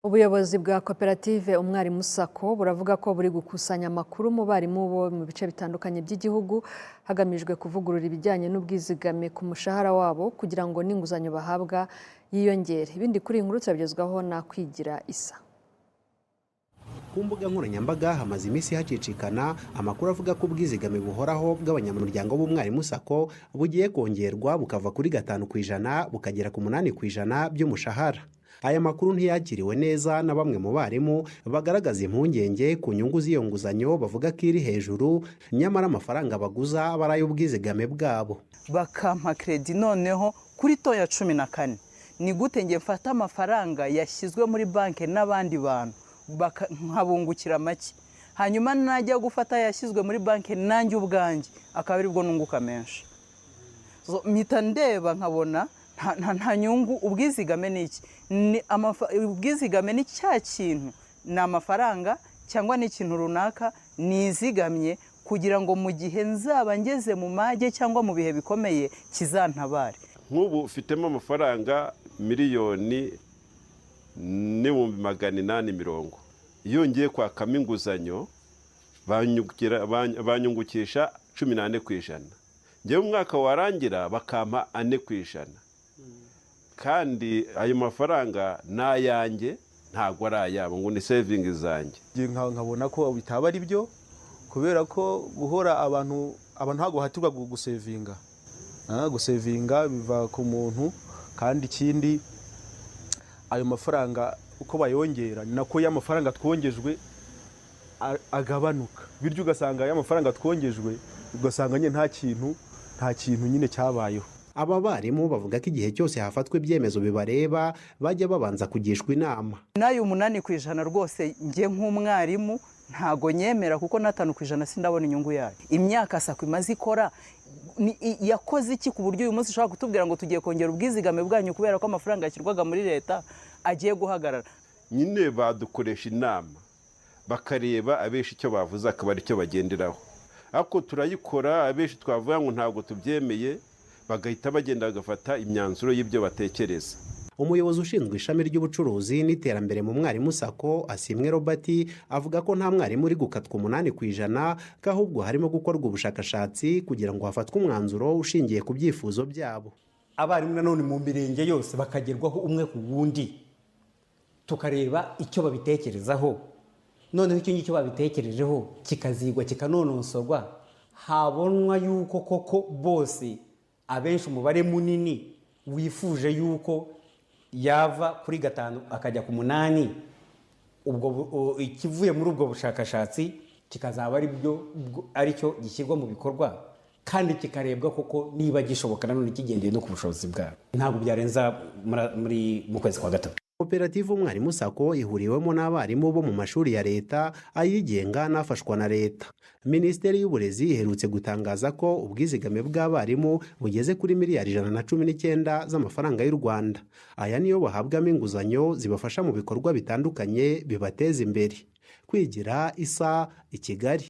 Ubuyobozi bwa koperative Umwarimu SACCO buravuga ko buri gukusanya amakuru mu barimu bo mu bice bitandukanye by'igihugu, hagamijwe kuvugurura ibijyanye n'ubwizigame ku mushahara wabo kugira ngo n'inguzanyo bahabwa yiyongere. Ibindi kuri iyi nkuru turabigezwaho na Kwigira Isa. Ku mbuga nkoranyambaga hamaze iminsi hacicikana amakuru avuga ko ubwizigame buhoraho bw'abanyamuryango b'Umwarimu SACCO bugiye kongerwa, bukava kuri 5% bukagera ku 8% by'umushahara. Aya makuru ntiyakiriwe neza na bamwe mu barimu, bagaragaza impungenge ku nyungu z'iyo nguzanyo, bavuga ko iri hejuru, nyamara amafaranga baguza aba ari ay'ubwizigame bwabo. Bakampa crédit noneho kuri taux ya 14. Ni gute njye mfata amafaranga yashyizwe muri banki n'abandi bantu nkabungukira make, hanyuma najya gufata yashyizwe muri banki nanjye ubwanjye akaba aribwo nunguka menshi? Mpita ndeba nkabona nta nyungu. Ubwizigame ni iki? Ubwizigame ni cya kintu, ni amafaranga cyangwa ni ikintu runaka nizigamye kugira ngo mu gihe nzaba ngeze mu mage cyangwa mu bihe bikomeye kizantabare. Nk'ubu ufitemo amafaranga 1,880,000. Iyo ngiye kwakamo inguzanyo banyungukisha 14%. Ngewe umwaka warangira bakampa 4%, kandi ayo mafaranga ni ayanjye, ntabwo ari ayabo ngo ni savings zanjye. Nkabona ko bitaba ari byo, kubera ko guhora abantu ntabwo bahatirwa gusevinga. Gusevinga biva ku muntu. Kandi ikindi, ayo mafaranga uko bayongera ni nako y'amafaranga twongejwe agabanuka, bityo ugasanga y'amafaranga twongejwe, ugasanga nyine nta kintu nyine cyabayeho. Aba barimu bavuga ko igihe cyose hafatwa ibyemezo bibareba bajya babanza kugishwa inama. N'ayo 8% rwose, njye nk'umwarimu ntago nyemera, kuko na 5% sindabona inyungu yayo. Imyaka SACCO imaze ikora, yakoze iki ku buryo uyu munsi ushobora kutubwira ngo tugiye kongera ubwizigame bwanyu kubera ko amafaranga yashyirwaga muri leta agiye guhagarara? Nyine badukoresha inama, bakareba abenshi icyo bavuze akaba aricyo bagenderaho. Ariko turayikora, abenshi twavuga ngo ntabwo tubyemeye, bagahita bagenda bagafata imyanzuro y'ibyo batekereza. Umuyobozi ushinzwe ishami ry'ubucuruzi n'iterambere mu Mwarimu SACCO, Asimwe Robert, avuga ko nta mwarimu uri gukatwa 8%, ko ahubwo harimo gukorwa ubushakashatsi kugira ngo hafatwe umwanzuro ushingiye ku byifuzo byabo. Abarimu nanone mu mirenge yose bakagerwaho umwe ku wundi, tukareba icyo babitekerezaho. Noneho icyo ngicyo babitekerejeho kikazigwa, kikanonosorwa, habonwa yuko koko bose, abenshi, umubare munini wifuje yuko yava kuri 5 akajya ku 8, ubwo ikivuye muri ubwo bushakashatsi kikazaba ari byo aricyo gishyirwa mu bikorwa, kandi kikarebwa koko niba gishoboka, nanone kigendeye no ku bushobozi bwabo. Ntabwo byarenza muri mu kwezi kwa gatatu. Koperative Umwarimu SACCO ihuriwemo n'abarimu bo mu mashuri ya leta, ayigenga n'afashwa na leta. Minisiteri y'Uburezi iherutse gutangaza ko ubwizigame bw'abarimu bugeze kuri miliyari 119 z'amafaranga y'u Rwanda. Aya niyo bahabwamo inguzanyo zibafasha mu bikorwa bitandukanye bibateza imbere. Kwigira Isa, i Kigali.